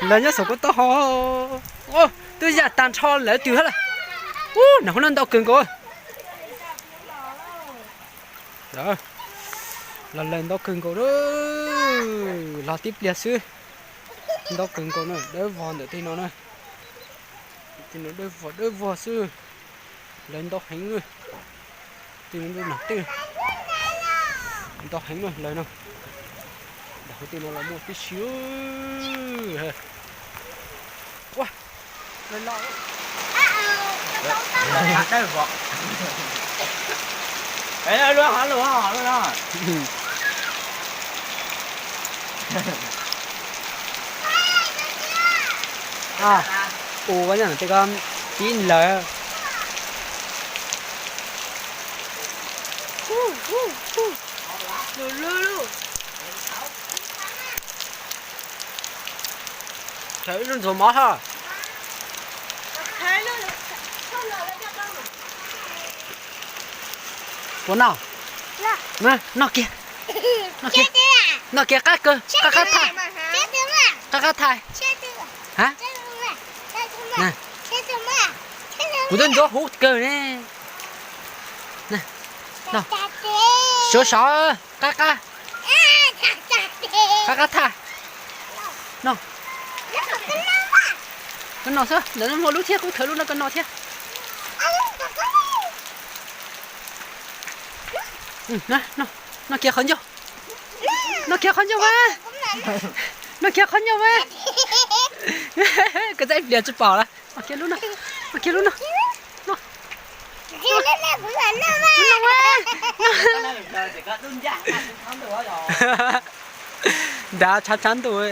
Lawv nyob saum kuv taub hau. Ua, twb yaj tag nrho lawv twb hab lawm. Ub, nag hmo no ntau kawg nkaus. Los lawv ntau kawg nkaus, los tib pliag xwb. Ntau kawg nkaus na, dawb vog ntawm tej no na. Tej no dawb vog dawb vog xwb. Lawv ntau heev na. Tej no ntuj nag twb ntau heev na lawv no. Dag hauv tej no los muaj tib si. Ua, lawv los. Ua, tej ko pib lawm. Khaws ib lub ntxuag mov ho. Puas noj? Noj kiag, noj kiag, noj kiag qab kawg, qab qab thaj, qab qab thaj. Ha? Kuv twb ntxuav huv kawg ne. Sov sov, qab qab, qab qab thaj. Noj, koj noj xwb, ntawm no muaj lub thiab, kuv khaws lub no koj noj thiab. Noj kiag qhov ncauj, noj kiag qhov ncauj mas, noj kiag qhov ncauj mas. Koj txav ib pliag tsis pom lawm. Noj kiag lub no, noj kiag lub no. Nrad tshav tshav ntuj.